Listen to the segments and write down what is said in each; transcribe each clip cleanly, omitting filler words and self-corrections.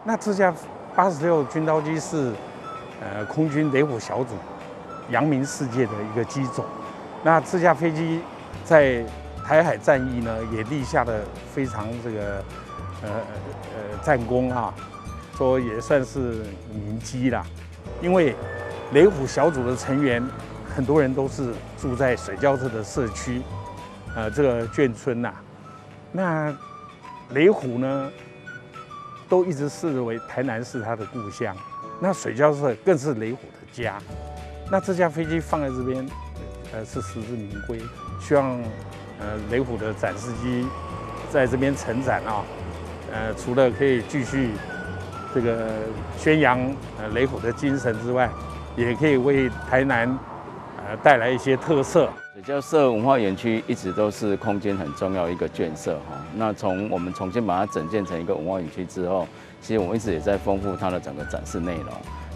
那這架八十六軍刀機是空軍雷虎小組揚名世界的一個機種。那這架飛機在台海戰役呢，也立下了非常這個戰功啊，說也算是名機啦。因為雷虎小組的成員很多人都是住在水交社的社區，這個眷村吶。那雷虎呢，都一直視為台南是他的故鄉，那水交社更是雷虎的家。那這架飛機放在這邊，是實至名歸。希望雷虎的展示機在這邊成展啊，除了可以繼續這個宣揚雷虎的精神之外，也可以為台南帶來一些特色。水交社文化園區一直都是空間很重要一個眷舍哈。那從我們重新把它整建成一個文化園區之後，其實我們一直也在豐富它的整個展示內容。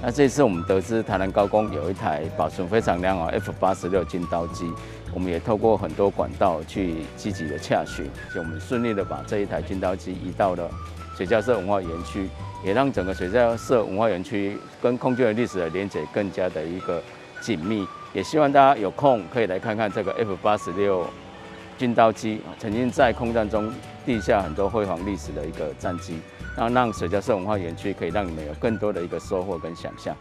那這次我們得知台南高工有一台保存非常良好 F-86軍刀機，我們也透過很多管道去積極的洽詢，就我們順利的把這一台軍刀機移到了水交社文化園區，也讓整個水交社文化園區跟空軍的歷史的連結更加的一個緊密。也希望大家有空可以來看看這個 F-86軍刀機，曾經在空戰中立下很多輝煌歷史的一個戰機，那讓水交社文化園區可以讓你們有更多的一個收穫跟想象。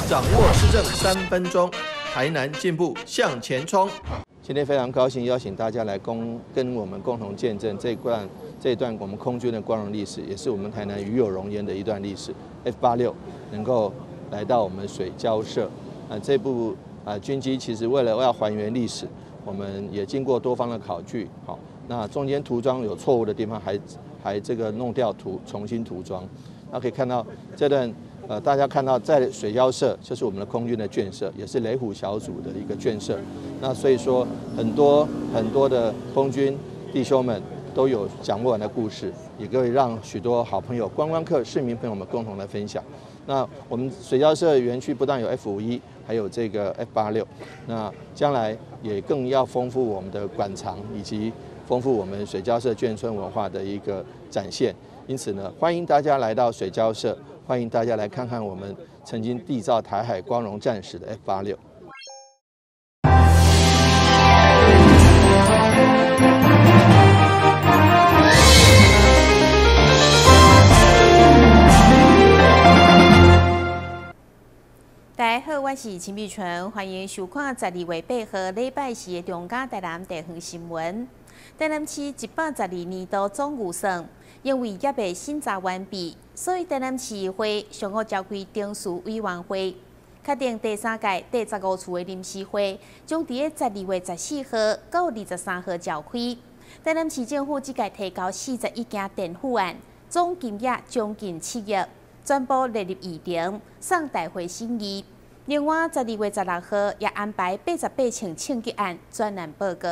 掌握市政3分鐘，台南進步向前衝。今天非常高興邀請大家來跟我們共同見證這段我們空軍的光榮歷史，也是我們台南與有榮焉的一段歷史。F-86能夠來到我們水交社，啊，這部軍機其實為了要還原歷史，我們也經過多方的考據，好，那中間塗裝有錯誤的地方還這個弄掉塗，重新塗裝。那可以看到這段，大家看到在水交社，就是我們的空軍的眷舍，也是雷虎小組的一個眷舍。那所以說，很多很多的空軍弟兄們都有講不完的故事，也可以讓許多好朋友、觀光客、市民朋友們共同來分享。那我們水交社園區不但有 F-51，還有這個 F-86，那將來也更要豐富我們的館藏，以及豐富我們水交社眷村文化的一個展現。因此呢，歡迎大家來到水交社，歡迎大家來看看我們曾經締造台海光榮戰史的 F-86。大家好，我是秦美純，歡迎收看12月8號禮拜四的中嘉台南地方新聞。台南市112年度總預算因為猶未審查完畢，所以台南市議會上午召開臨時委員會，確定第三屆第十五次的臨時會將佇咧12月14號到23號召開。台南市政府這屆提交41件墊付案，總金額將近7億，全部列入議程，送大會審議。另外，12月16號也安排88銃槍擊案專案報告。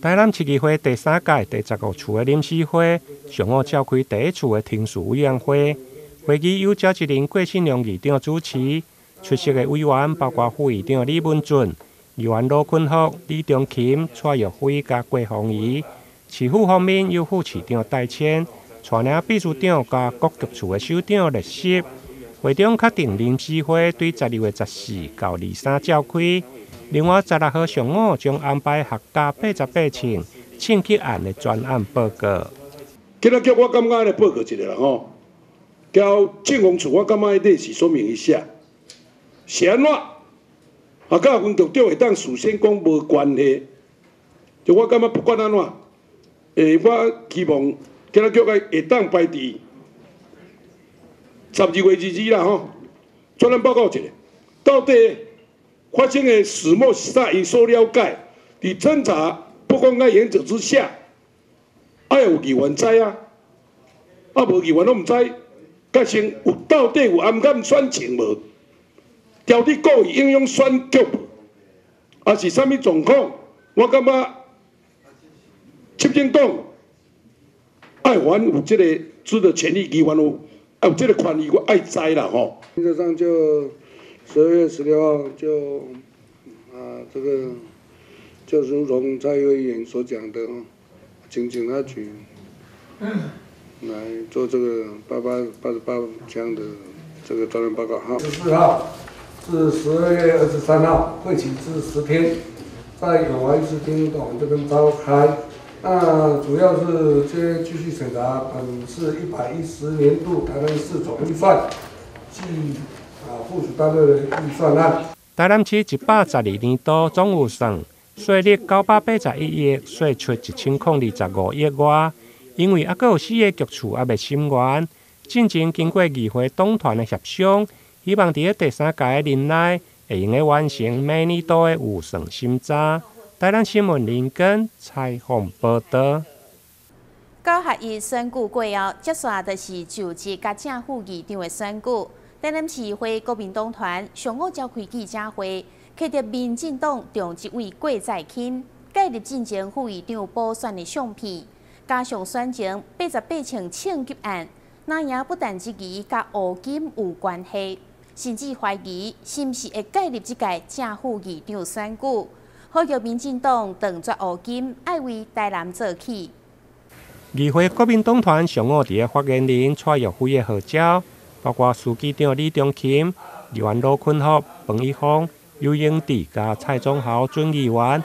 台南市議會第三屆第十五次的臨時會上午召開第一次的程序委員會，會議由趙一麟、郭信良議長主持，出席的委員包括副議長李文俊、議員羅坤福、李中琴、蔡玉輝佮郭鳳儀。市府方面由副市長戴謙帶領秘書長佮各局處的首長列席。會中確定臨時會對12月14到23召開。另外，16號上午將安排客家88銃槍擊案的專案報告。今仔叫我感覺來報告一下啦吼，交政風處我感覺得是說明一下，是按怎？啊，佮阮局長會當事先講無關係，就我感覺不管按怎，我希望今仔叫佢會當排佇12月22啦吼，專案報告一下，到底發生的始末是啥？𪜶所了解，佇偵查不公開原則之下，愛有議員知啊，啊無議員攏毋知，甲先有到底有暗崁選情無？調得故意影響選舉無？啊是啥物狀況？我感覺執政黨愛還有這個知的權利，議員有愛有這個權利，我愛知啦吼。原則上就12月16號就啊，這個就如同蔡委員所講的哦，請警察局來做這個8888槍的這個專案報告哈。14號至12月23號，會期至10天，在永華議事廳我們這邊召開。那主要是接繼續審查本市110年度台南市總預算及附屬單位的預算案。台南市112年度總預算稅入981億，稅出1025億外。因為猶閣有四个局處猶未審完，進前經過議會黨團的協商，希望佇咧第三屆的任內會用得完成每年度的預算審查。台南新聞林根採訪報導。九合一選舉過後，接續就是就職佮正副議長的選舉。台南市議會國民黨團上午召開記者會，提著民進黨重執委郭在欽介入進前副議長補選的相片。加上選前88槍槍擊案，那也不但質疑佮烏金有關係，甚至懷疑是毋是會介入這屆正副議長選舉，呼籲民進黨斷絕烏金，愛為台南做起。議會國民黨團上午佇咧發言人蔡玉輝的號召，包括書記長李中琴、議員羅坤福、彭一峰、尤英智佮蔡宗豪準議員，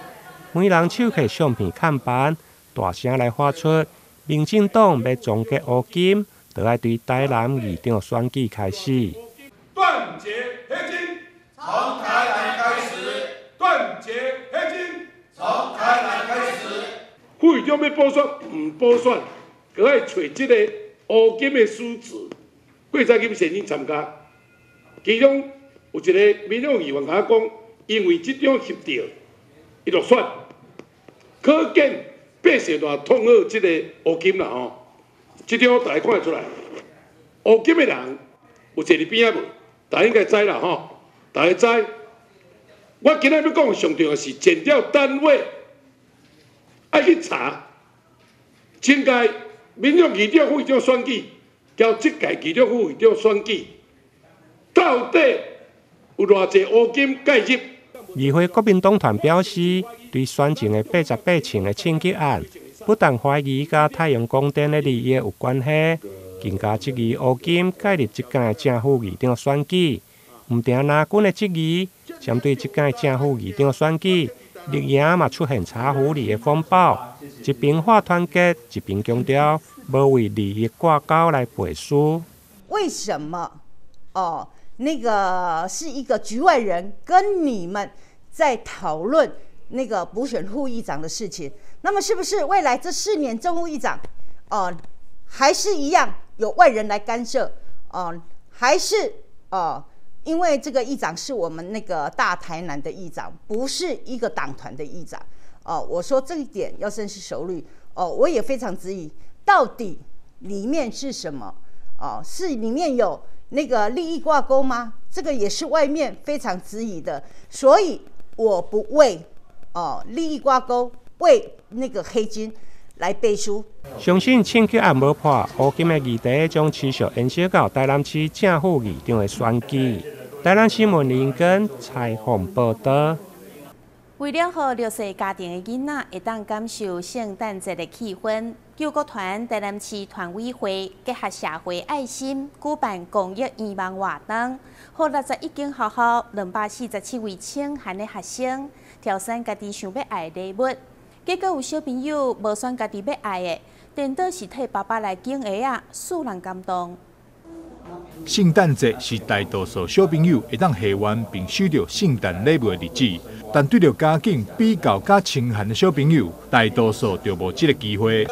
每人手提相片看板，大聲來發出，民進黨欲終結烏金，就愛對台南議長選舉開始。斷絕黑金，從台南開始。斷絕黑金，從台南開始。副議長欲補選，毋補選，閣愛揣這个烏金的數字。郭在欽先生參加，其中有一个民進黨議員共我講，因為這張翕著，伊落選，可見。百姓大痛恨這个烏金啦吼，這張大家看會出來，烏金的人有坐佇邊仔無？大家應該知啦吼，大家知。我今仔欲講上重要是檢調單位愛去查，前屆民進黨議長、副議長選舉，交這屆議長、副議長選舉，到底有偌濟烏金介入？議會國民黨團表示，對選前的88槍的槍擊案，不但懷疑佮太陽光電的利益有關係，更加質疑烏金介入這屆正副議長選舉。毋定藍軍的質疑，針對這屆正副議長選舉，綠營嘛出現查狐狸的風暴，一邊喊團結，一邊強調無為利益掛鈎來背書。為什麼？哦，那個是一個局外人跟你們在討論那個補選副議長的事情，那麼是不是未來這4年正副議長，哦，還是一樣有外人來干涉？哦，還是哦，因為這個議長是我們那個大台南的議長，不是一個黨團的議長。哦，我說這一點要深思熟慮。哦，我也非常質疑，到底裡面是什麼？哦，是裡面有那個利益掛鈎嗎？這個也是外面非常質疑的。所以我不為利益掛鈎，為那個黑金來背書。相信槍擊案無破，烏金的議題將持續延續到台南市正副議長的選舉。台南新聞林根採訪報導。為了予弱勢家庭的囡仔會當感受聖誕節的氣氛，救國團台南市團委會結合社會愛心，舉辦公益圓夢活動，予61間學校247位清寒的學生挑選家己想欲愛的禮物。結果有小朋友無選家己欲愛的，顛倒是替爸爸來揀鞋仔，使人感動。聖誕節是大多數小朋友會當還願並收著聖誕禮物的日子，但對著家境比較較清寒的小朋友，大多數就無這个機會。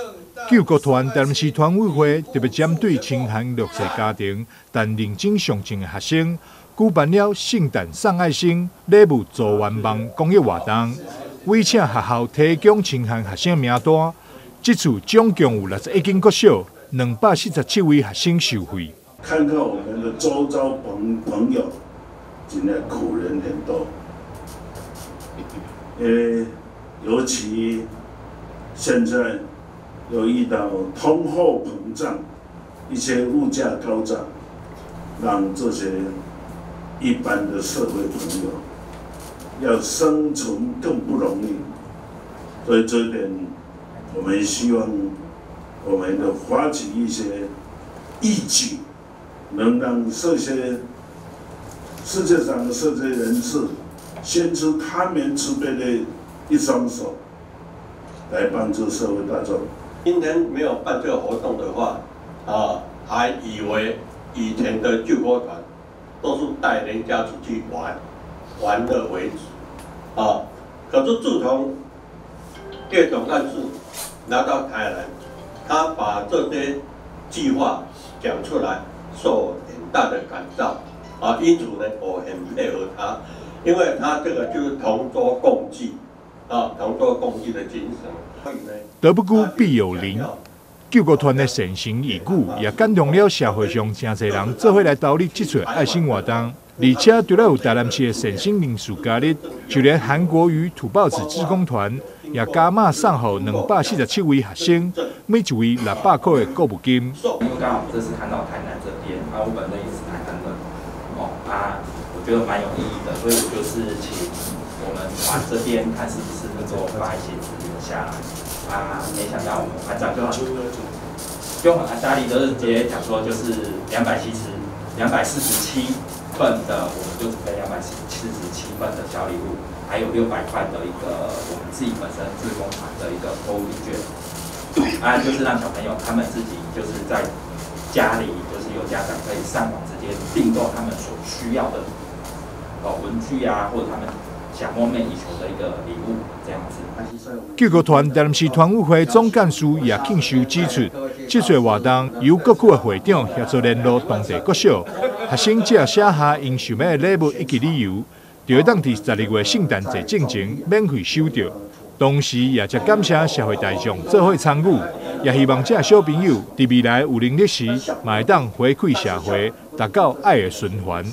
救國團台南市團委會特別針對清寒弱勢家庭，但認真上進的學生，舉辦了聖誕送愛心禮物做願望公益活動，委請學校提供清寒學生名單。這次總共有61間國小，247位學生受惠。看看我們的周遭朋友，真的苦人很多，因為尤其現在又遇到通貨膨脹，一些物價高漲，讓這些一般的社會朋友要生存更不容易，所以這一點我們希望我們都發起一些義舉，能讓這些世界上的這些人士伸出他們慈悲的一雙手，來幫助社會大眾。今天沒有辦這個活動的話，啊，還以為以前的救國團都是帶人家出去玩，玩樂為主，啊，可是自從葉總幹事來到台南，他把這些計劃講出來，受很大的感召，啊，因此呢，我很配合他，因為他這個就是同舟共濟，啊，同舟共濟的精神。德不孤，必有鄰。救國團的善行義舉，也感動了社會上誠濟人，做伙來投入這次愛心活動。而且，除了有台南市的善心人士加入，就連韓國瑜土包子志工團也加碼送予247位學生，每一位600塊的鼓舞金。因為剛好這次看到台南這邊，啊，我本身也是台南人，哦，啊，我覺得蠻有意義的，所以我就是請我們團這邊看是不是能夠發一些資源下來。啊，沒想到我們團長就很阿達利，就是直接講說，就是247份的，我們就準備247份的小禮物，還有600塊的一個我們自己本身志工團的一個購物禮券，啊，就是讓小朋友他們自己就是在家裡，就是有家長可以上網直接訂購他們所需要的哦文具啊，或者他們想夢寐以求的一個禮物，這樣子。救國團台南市團委會總幹事葉慶修指出，這次活動由各區的會長協助聯絡當地國小學生，只要寫下𪜶想欲的禮物以及理由，就會當佇12月聖誕節進前免費收著。同時，也誠感謝社會大眾做伙參與，也希望這小朋友佇未來有能力時，嘛會當回饋社會，達到愛的循環。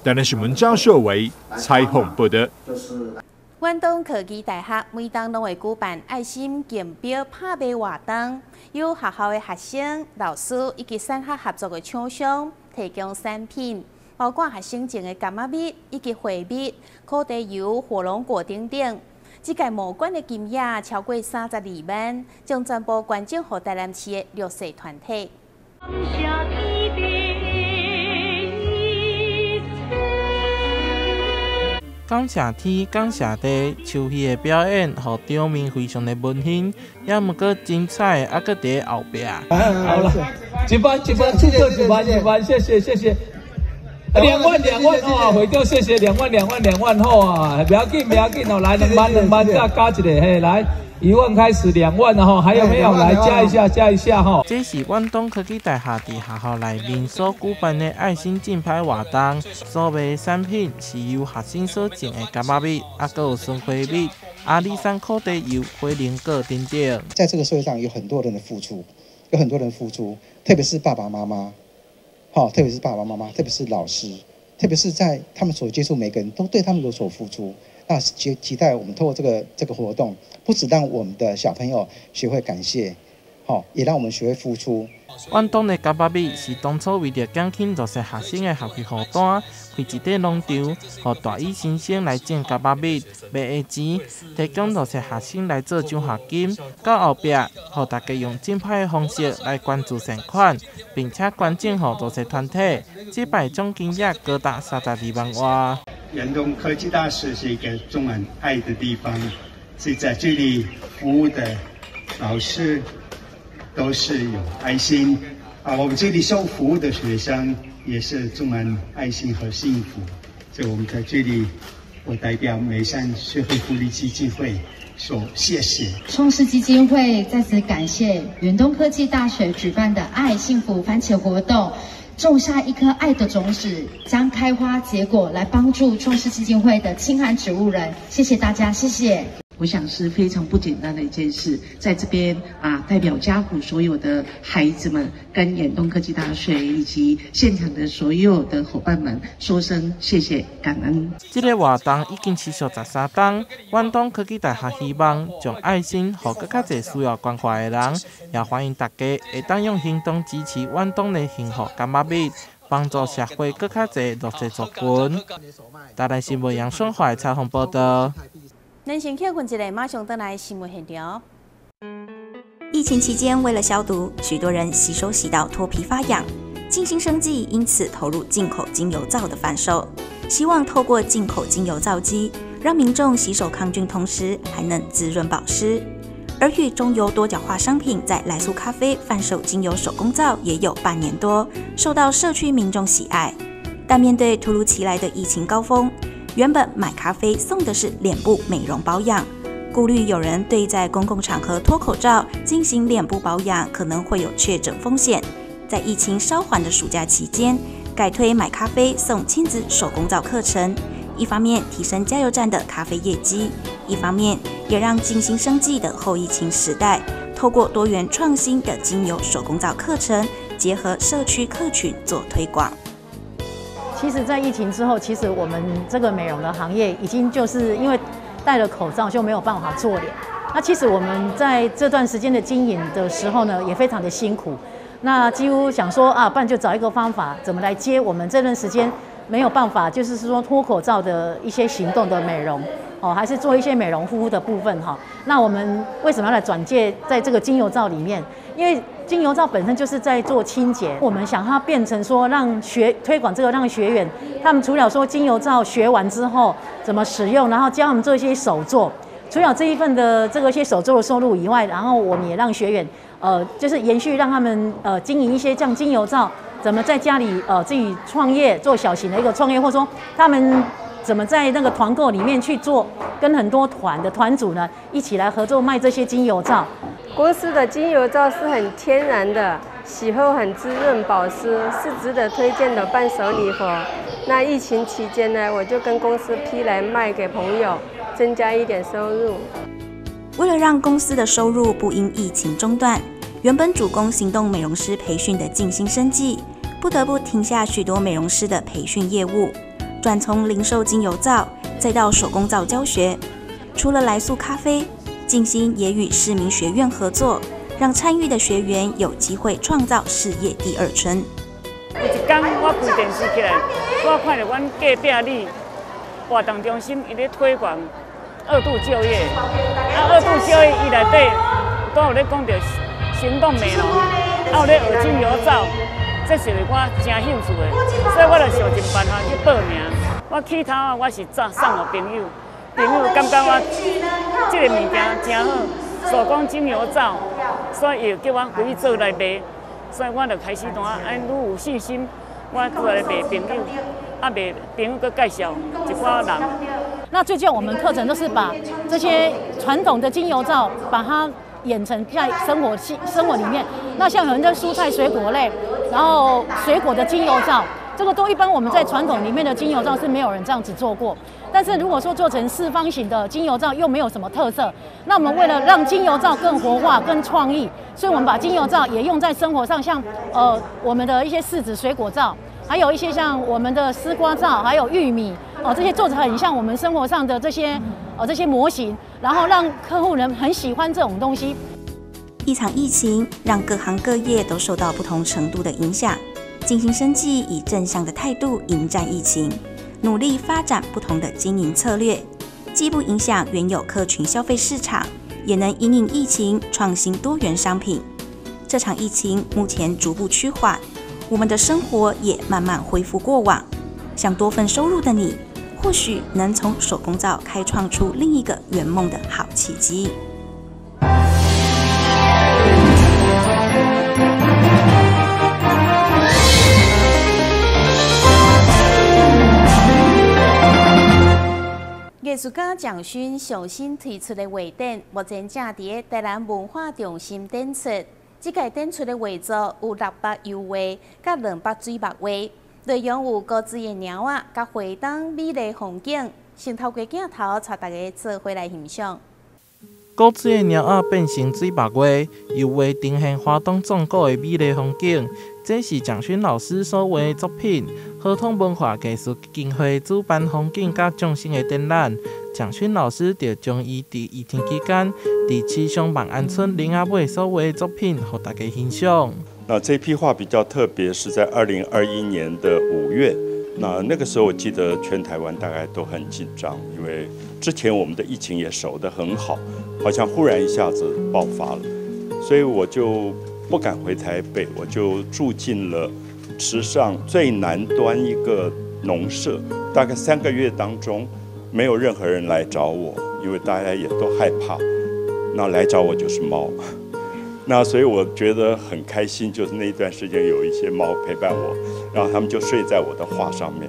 台南新聞張秀維採訪報導。遠東科技大學每冬攏會舉辦愛心競標拍賣活動，由學校的學生、老師以及產學合作的廠商提供產品，包括學生種的柑仔蜜以及花蜜、苦茶油、火龍果等等。這屆募捐的金額超過32萬，將全部捐贈予台南市的弱勢團體。感謝天，感謝地，唱戲的表演，予場面非常的溫馨，也毋過精彩，猶閣佇後壁。好了，一萬一萬，這個一萬一萬，謝謝謝謝。2萬2萬哦，會長謝謝2萬2萬2萬好啊，不要緊不要緊哦，來2萬2萬再加一個嘿，來1萬開始2萬了吼，還有沒有？來加一下加一下吼。這是遠東科技大學佇學校內面所舉辦的愛心競拍活動，所賣的產品是由學生所種的柑仔蜜，猶閣有酸花蜜、阿里山苦茶油、火龍果等等。在這個社會上有很多人的付出，有很多人付出，特別是爸爸媽媽。好，特別是爸爸媽媽，特別是老師，特別是在他們所接觸每個人都對他們有所付出。那期待我們透過這個活動，不止讓我們的小朋友學會感謝，好，也讓我們學會付出。遠東的柑仔蜜是當初為著減輕弱勢學生的學費負擔，開一塊農場，予大一新生來種柑仔蜜，賣的錢提供弱勢學生來做獎學金。到後壁，予大家用競拍的方式來捐助善款，並且捐贈予弱勢團體。這擺總金額高達32萬外。遠東科技大學是一個充滿愛的地方，所以在這裡服務的老師都是有愛心啊！我們這裡受服務的學生也是充滿愛心和幸福。所以我們在這裡，我代表梅山社會福利基金會說謝謝。創世基金會再次感謝遠東科技大學舉辦的愛幸福番茄活動，種下一顆愛的種子，將開花結果，來幫助創世基金會的清寒植物人。謝謝大家，謝謝。我想是非常不簡單的一件事，在這邊啊，代表嘉湖所有的孩子們，跟遠東科技大學以及現場的所有的夥伴們，說聲謝謝，感恩。這個活動已經持續13冬，遠東科技大學希望將愛心予閣較濟需要關懷的人，也歡迎大家會當用行動支持遠東的幸福柑仔蜜，幫助社會閣較濟弱勢族群。台南新聞楊順懷採訪報道。咱先歇睏一下，馬上轉來新聞現場。疫情期間，為了消毒，許多人洗手洗到脫皮發癢。靜心生技因此投入進口精油皂的販售，希望透過進口精油皂機，讓民眾洗手抗菌，同時還能滋潤保濕。而與中油多角化商品在來素咖啡販售精油手工皂也有半年多，受到社區民眾喜愛。但面對突如其來的疫情高峰，原本買咖啡送的是臉部美容保養，顧慮有人對在公共場合脫口罩進行臉部保養可能會有確診風險，在疫情稍緩的暑假期間，改推買咖啡送親子手工皂課程，一方面提升加油站的咖啡業績，一方面也讓靜心生技的後疫情時代，透過多元創新的精油手工皂課程，結合社區客群做推廣。其實，在疫情之後，其實我們這個美容的行業已經就是因為戴了口罩就沒有辦法做臉。那其實我們在這段時間的經營的時候呢，也非常的辛苦。那幾乎想說啊，不然就找一個方法，怎麼來接我們這段時間沒有辦法，就是說脫口罩的一些行動的美容哦，還是做一些美容護膚的部分哈。那我們為什麼要來轉介在這個精油皂裡面？因為精油皂本身就是在做清潔，我們想它變成說讓學推廣這個，讓學員他們除了說精油皂學完之後怎麼使用，然後教他們做一些手作，除了這一份的這個些手作的收入以外，然後我們也讓學員就是延續讓他們經營一些像精油皂，怎麼在家裡自己創業做小型的一個創業，或者說他們怎麼在那個團購裡面去做，跟很多團的團主呢一起來合作賣這些精油皂。公司的精油皂是很天然的，洗後很滋潤保濕，是值得推薦的伴手禮盒。那疫情期間呢，我就跟公司批來賣給朋友，增加一點收入。為了讓公司的收入不因疫情中斷，原本主攻行動美容師培訓的靜心生技，不得不停下許多美容師的培訓業務，轉從零售精油皂，再到手工皂教學。除了來素咖啡，靜心也與市民學院合作，讓參與的學員有機會創造事業第二春。有一天我開電視起來，我看到阮隔壁里活動中心伊咧推廣二度就業，啊二度就業伊內底都有咧講著行動美容，啊有咧學精油皂，這是我真興趣的，所以我就想盡辦法去報名。我起頭啊，我是送予朋友。朋友感覺我這個物件真好，手工精油皂，所以伊叫我回去做來賣，所以我就開始怎啊，按愈有信心，我過來賣朋友，啊賣朋友閣介紹一寡人。那最近我們課程都是把這些傳統的精油皂，把它演成在生活裡面。那像很多蔬菜水果類，然後水果的精油皂。這個都一般我們在傳統裡面的精油皂是沒有人這樣子做過，但是如果說做成四方形的精油皂又沒有什麼特色，那我們為了讓精油皂更活化、更創意，所以我們把精油皂也用在生活上，像我們的一些柿子水果皂，還有一些像我們的絲瓜皂，還有玉米哦，這些做得很像我們生活上的這些這些模型，然後讓客戶人很喜歡這種東西。一場疫情讓各行各業都受到不同程度的影響。靜心生技以正向的態度迎戰疫情，努力發展不同的經營策略，既不影響原有客群消費市場，也能因應疫情創新多元商品。這場疫情目前逐步趨緩，我們的生活也慢慢恢復過往。想多份收入的你，或許能從手工皂開創出另一個圓夢的好契機。藝術家蔣勳上新推出的畫展，目前正佇台南文化中心展出。這屆展出的畫作有600油畫、佮200水墨畫，內容有古錐的貓仔、佮花東美麗風景。先透過鏡頭，帶大家做伙來欣賞。古錐的貓仔變成水墨畫，油畫呈現花東縱谷的美麗風景。這是蔣勳老師所畫的作品。和統文化藝術基金會主辦風景佮眾生的展覽，蔣勳老師就將伊佇疫情期間佇池上萬安村林仔尾所畫的作品，予大家欣賞。那這批畫比較特別，是在2021年的5月。那個時候，我記得全台灣大概都很緊張，因為之前我們的疫情也守得很好，好像忽然一下子爆發了，所以我就不敢回台北，我就住进了池上最南端一个农舍。大概3个月当中，没有任何人来找我，因为大家也都害怕。那来找我就是猫，那所以我觉得很开心，就是那一段时间有一些猫陪伴我，然后他们就睡在我的画上面，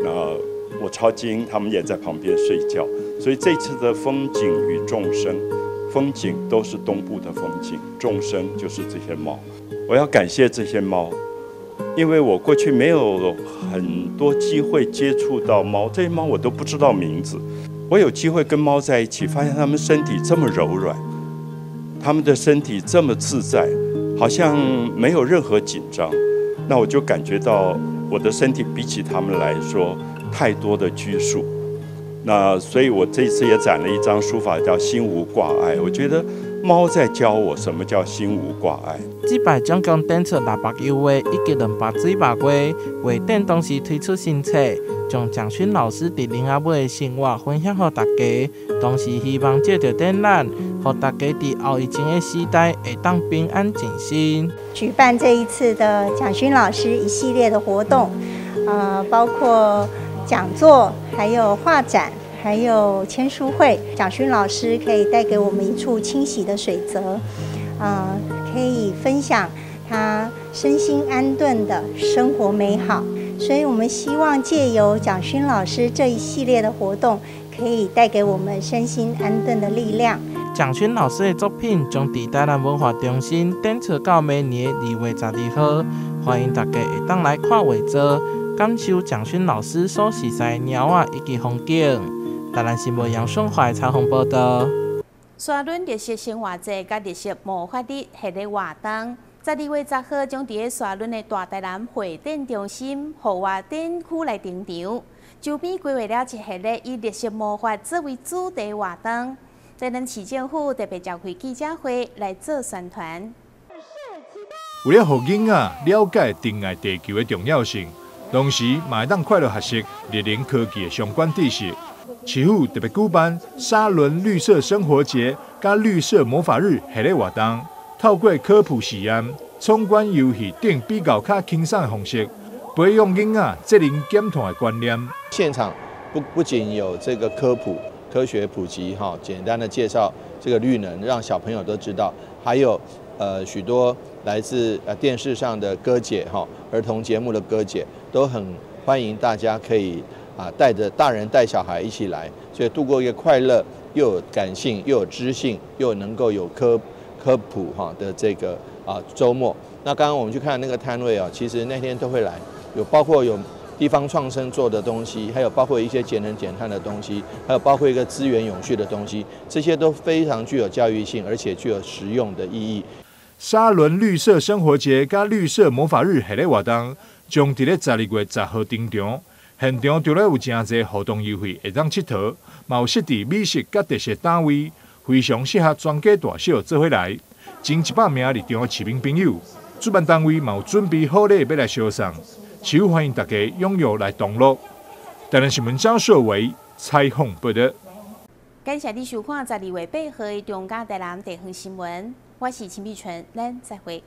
然后我抄经，他们也在旁边睡觉。所以这次的风景与众生，风景都是东部的风景，众生就是这些猫。我要感谢这些猫，因为我过去没有很多机会接触到猫，这些猫我都不知道名字。我有机会跟猫在一起，发现它们身体这么柔软，它们的身体这么自在，好像没有任何紧张。那我就感觉到我的身体比起它们来说，太多的拘束。那所以，我这次也展了一张书法，叫“心无挂碍”。我觉得猫在教我什么叫心无挂碍。這擺總共展出600油畫以及200水墨畫，畫展同時推出新冊，將蔣勳老師佇林仔尾的生活分享予大家，同時希望藉著展覽，予大家佇後疫情的時代會當平安靜心。舉辦這一次的蔣勳老師一系列的活動，包括講座，還有畫展，還有簽書會。蔣勳老師可以帶給我們一處清洗的水澤，可以分享他身心安頓的生活美好。所以我們希望借由蔣勳老師這一系列的活動，可以帶給我們身心安頓的力量。蔣勳老師的作品將佇台南文化中心展出到明年2月12號，歡迎大家會當來看畫作，感受蔣勳老師所熟悉的貓仔以及風景。台南新聞楊順懷採訪報道。沙崙綠色生活節佮綠色魔法日系列活動，12月10號將佇咧沙崙的大台南會展中心戶外展區來登場。周邊規劃了一系列以綠色魔法作為主題活動。台南市政府特別召開記者會來做宣傳。為了予囡仔了解珍愛地球的重要性，同時嘛會當快樂學習綠能科技的相關知識。市府特別舉辦沙崙綠色生活節佮綠色魔法日系列活動，透過科普實驗、闖關遊戲等比較較輕鬆的方式，培養囡仔節能減碳的觀念。現場不僅有這個科普、科學普及，哈，簡單的介紹這個綠能，讓小朋友都知道，還有許多來自電視上的哥姐，哈，兒童節目的哥姐，都很歡迎大家可以帶著大人帶小孩一起來，所以度過一個快樂又有感性又有知性又能夠有科普哈的這個週末。那剛剛我們去看那個攤位啊，其實那天都會來，有包括有地方創生做的東西，還有包括一些節能減碳的東西，還有包括一個資源永續的東西，這些都非常具有教育性，而且具有實用的意義。沙崙綠色生活節佮綠色魔法日系列活動將佇咧12月10號登場。現場除了有誠濟互動遊戲會當𨑨迌，嘛有設置美食佮特色攤位，非常適合全家大小做伙來。近100名入場的市民朋友，主辦單位嘛有準備好禮欲來相送，市府歡迎大家踴躍來同樂。台南新聞張碩偉採訪報道。感謝你收看12月8號的中嘉台南地方新聞，我是陳美純，咱再會。